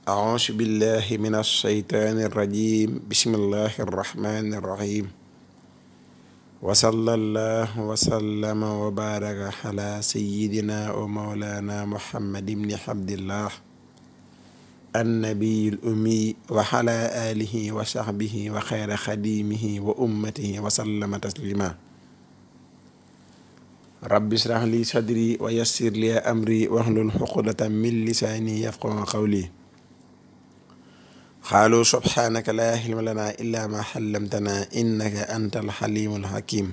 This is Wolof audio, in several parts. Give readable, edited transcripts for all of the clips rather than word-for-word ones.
أعوذ بالله من الشيطان الرجيم بسم الله الرحمن الرحيم وصلى الله وسلم وبارك على سيدنا ومولانا محمد بن عبد الله النبي الأمي وعلى آله وصحبه وخير خديمه وأمته وسلم تسليما رب اشرح لي صدري ويسر لي أمري واحلل عقدة من لساني يفقهوا قولي قالوا سبحانك لا علم لنا إلا ما علمتنا إنك أنت الحليم الحكيم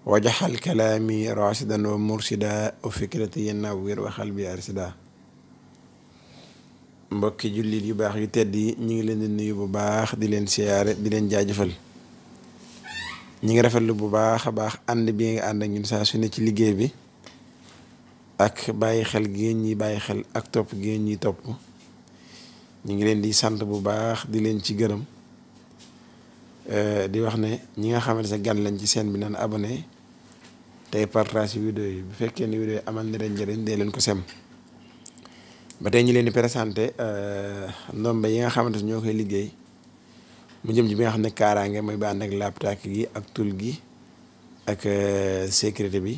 وجعل كلامي راشدا ومرشدا وفكرتي نوّر وقلبي أرشدا mbokki jullit yu baax yu tedd yi ñu ngi leen di nuyu bu baax di leen siyaare di leen jaajëfal ñi ngi rafetlu bu baax a baax ànd bi nga ànd ak ñun saa su ne ci liggéey bi ak bàyyi xel gi ñuy bàyyi xel ak topp gi ñuy topp ñu ngi leen di sant bu baax di leen ci gërëm di wax ne ñi nga xamante ne gan lañ ci seen bi naan abonné tey partage vidéo yi bu fekkee ne vidéo yi amal na leen njëriñ dee leen ko sem ba tey ñu leen di présenté ndombe yi nga xamante ne ñoo koy liggéey mu jëm ci bi nga xam ne kaaraange mooy ba ànd ak laptop gi ak tul gi ak sécurité bi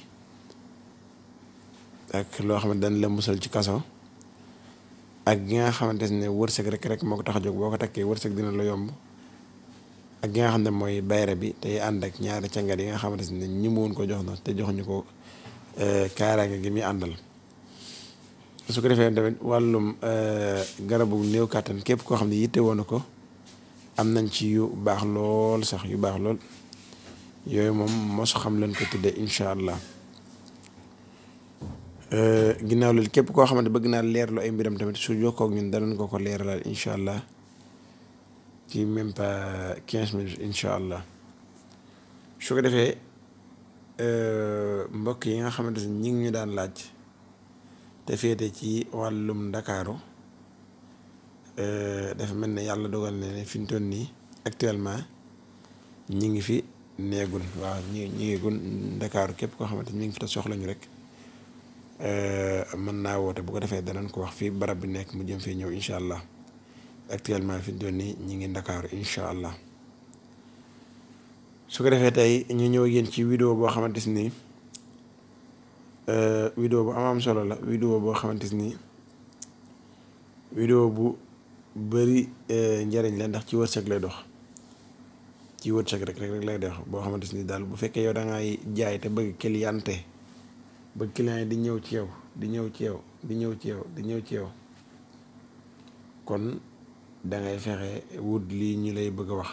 ak loo xam ne dañ la musal ci kaso ak gi nga xamante ne wërsëg rek moo ko tax a jóg boo ko takkee wërsëg dina la yomb ak gi nga xam ne mooy bayra bi tey ànd ak ñaari cangat yi nga xamante ne ñi mu woon ko jox na te joxuñu ko kaaraange gi muy àndal. su ko defee tamit wàllum garabu néew kàttan képp koo xam ne yitte woon na ko am nañ ci yu baax lool sax yu baax lool yooyu moom mosu xam leen ko tuddee incha allah. ginnaaw loolu képp koo xamante bëgg naa leerlu ay mbiram tamit su jokkoo ak ñun danañ ko leeralal incha allah ci même pas 15 minutes incha allah. su ko defee mbokk yi nga xamante ne ñi ngi ñu daan laaj te féete ci wàllum ndakaaru dafa mel ne yàlla dogal na ne fi ñu toll nii actuellement ñi ngi fi neegul waaw ñi ngi gun ndakaaru képp koo xamante ñi ngi fi te soxla ñu rek mën naa woote bu ko defee danañ ko wax fii barab bi nekk mu jëm fee ñëw incha allah actuellement fi ñu toll nii ñi ngi ndakaaru incha allah. su ko defee tey ñu ñëw yéen ci vidéo boo xamante ni vidéo bu am solo la vidéo boo xamante ni vidéo bu bari njariñ la ndax ci wërsëg lay dox ci wërsëg rek lay dox boo xamante ni daal bu fekkee yow da ngay jaay te bëgg cliente bëgg client yi di ñëw ci yow di ñëw ci yow di ñëw ci yow di ñëw ci yow kon da ngay fexe wut lii ñu lay bëgg a wax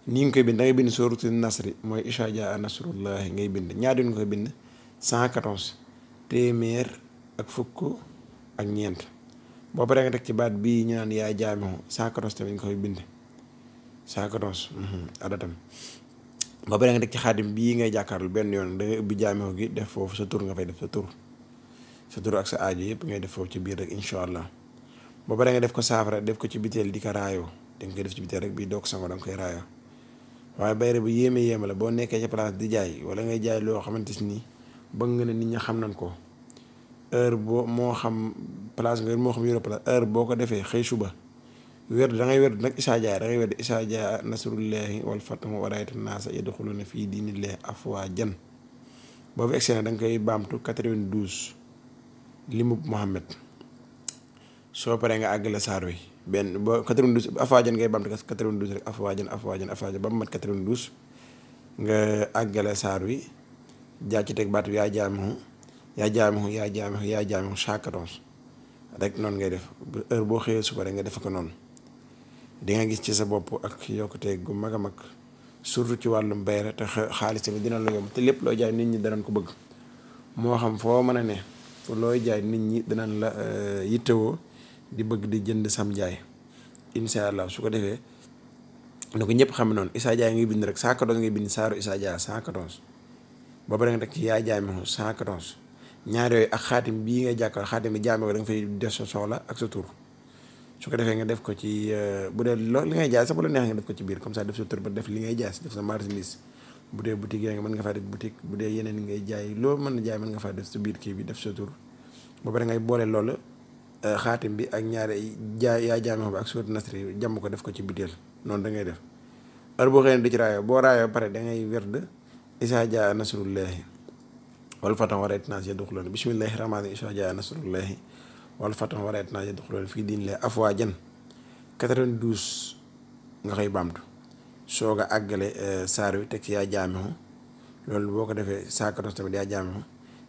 ni nga koy bind da ngay bind sóoratu nasri mooy isha jaa nasrullahi ngay bind ñaari nga koy bind 114 téeméer ak fukk ak ñeent boo paree nga teg ci baat bii ñu naan yaa jaamixu 114 tamit nga koy bind 114 adatam boo paree nga teg ci xaatim bii ngay jàkkaarlu benn yoon da ngay ubbi jaamixu gi def foofu sa tur nga fay def sa tur ak sa aajo yëpp ngay def foofu ci biir rek incha allah boo paree nga def ko saafara def ko ci biteel di ko raayoo da nga koy def ci biteel rek bii doog sango da nga koy raayoo waaye bayre bu yéeme la boo nekkee ci place di jaay wala ngay jaay loo xamante ni bëgg nga ne nit ñi xam nañ ko heure boo moo xam place nga moo xam yoro place heure boo ko defee xëy suba wér da ngay wér nag isaa jaay da ngay wér isaa jaa nasrullahi wal fathu wa ra'aytan naasa yadxuluuna fii diinillahi afwaajan boo fi egsee da nga koy baamtu 92 limub Muhammad soo paree nga àggale saar wi benn boo 92 afwaajan ngay baamtu 92 rek afwaajan ba mu mat 92 nga àggale saar wi jaa ci teg baat bi yaa jaamixu 114 rek noonu ngay def heure boo xëyee suba rek nga def ko noonu di nga gis ci sa bopp ak yokkute gu mag a mag surtout ci wàllum bayra te xaalis bi dina la yomb te lépp looy jaay nit ñi danañ ko bëgg moo xam foo mën a ne fu looy jaay nit ñi danañ la yittewoo di bëgg di jënd sam jaay incha allah su ko defee na ko ñëpp xam noonu Issa Dia ngay bind rek 114 ngay bind saaru Issa Dia 114 ba pare nga teg ci yaa jaamixu 114 ñaar yooyu ak xaatim bii ngay jàkkaar xaatim bi jaame ko da nga fay def sa soxla ak sa tur su ko defee nga def ko ci bu dee loolu li ngay jaay sax bu la neex nga def ko ci biir comme ça def sa tur ba def li ngay jaay def sa marchandise bu dee boutique yaa nga mën nga faa def boutique bu dee yeneen ngay jaay loolu mën na jaay mën nga faa def sa biir kii bi def sa tur ba pare ngay boole loolu xaatim bi ak ñaari yaa jaame bi ak surat nasri jàmm ko def ko ci biteel noonu da ngay def heure boo xëy di ci raayoo boo raayoo pare da ngay werd isaa jaa nasrullahi wal fatan wa ra'aytan naas yadxuluuna bismillahi rahmaani isaa jaa nasrullahi wal fatan wa ra'aytan naas yadxuluuna fii diinillaahi afwaajan 92 nga koy baamtu soog a àggale saar wi teg ci yaa jaamexu loolu boo ko defee 114 tamit yaa jaamexu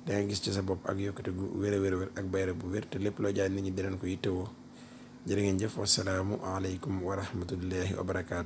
da nga gis ci sa bopp ak yokkute gu wér a wér ak bayre bu wér te lépp loo jaay nit ñi dinañ ko yittewoo jërë ngeen jëf wasalaamu aleykum wa rahmatullahi wa barakaatu.